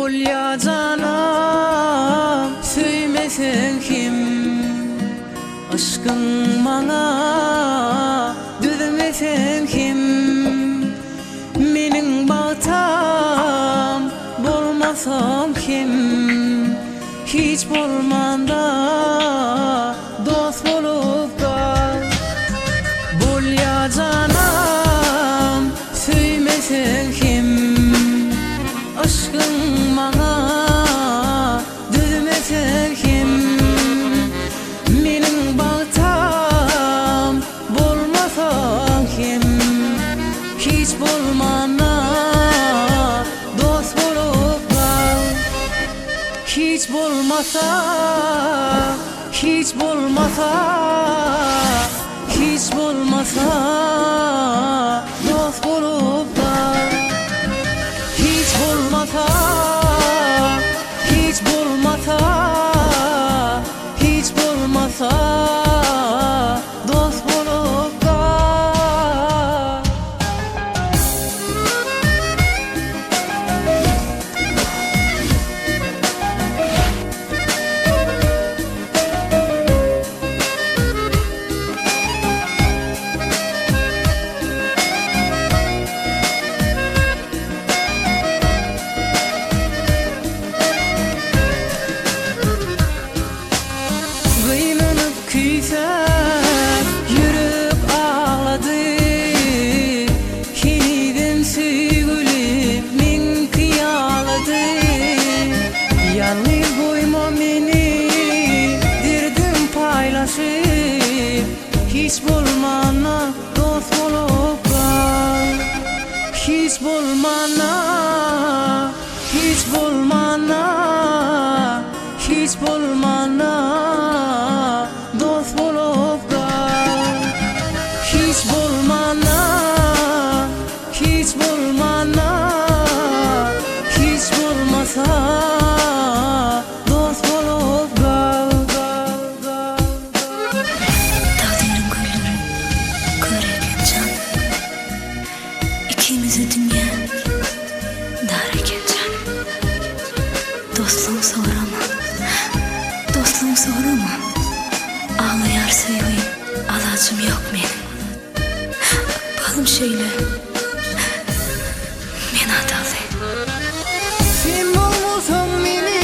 Bolýa janam söýmeseň hem Yşkyň maňa düzmeseň hem Meniň bagtam bolmasaň hem Hiç bolmanda dost bolup gal. Bolýa janam söýmeseň hem Yşkyň maňa düzmeseň hem Meniň bagtam bolmasaň hem Hiç bolmanda dost bolup gal. Hiç bolmasa, hiç bolmasa, hiç bolmasa dost bolup gal. Hiç bolmasa, hiç bolmasa, hiç bolmasa dost bolup gal. Gynanyp küýsäp ýürek aglady Henizem söýgülim meňki ýalydy Ýalňyz goýma meni derdim paýlaşyp Hiç bolmanda dost bolup gal Hiç bolmanda hiç bolmanda Hiç bolmanda dost bolup gal. Hiç bolmanda, hiç bolmanda, hiç bolmasa dost bolup gal. Takdyryň gülleri kör eken jan. Ikimize dünýä dar eken jan. Dostlugyň sorama, dostlugyň sorama. Aglaýar söýgim, alajym ýok meniň. Ykbalym şeýle, men adaly. Sen bolmasaň meni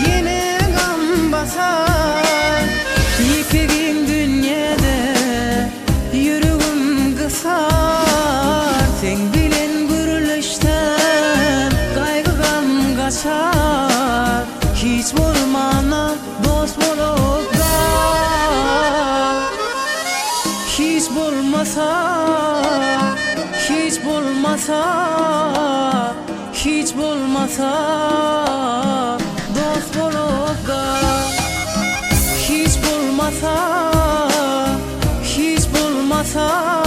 ýene gam basar. Ýeke geň dünýäde ýüregim gysar. Seň bilen gürleşsem gaýgy-gam gaçar. Hiç bolmanda dost bolup gal. Hiç bolmasa, hiç bolmasa, hiç bolmasa dost bolup gal. Hiç bolmasa, hiç bolmasa.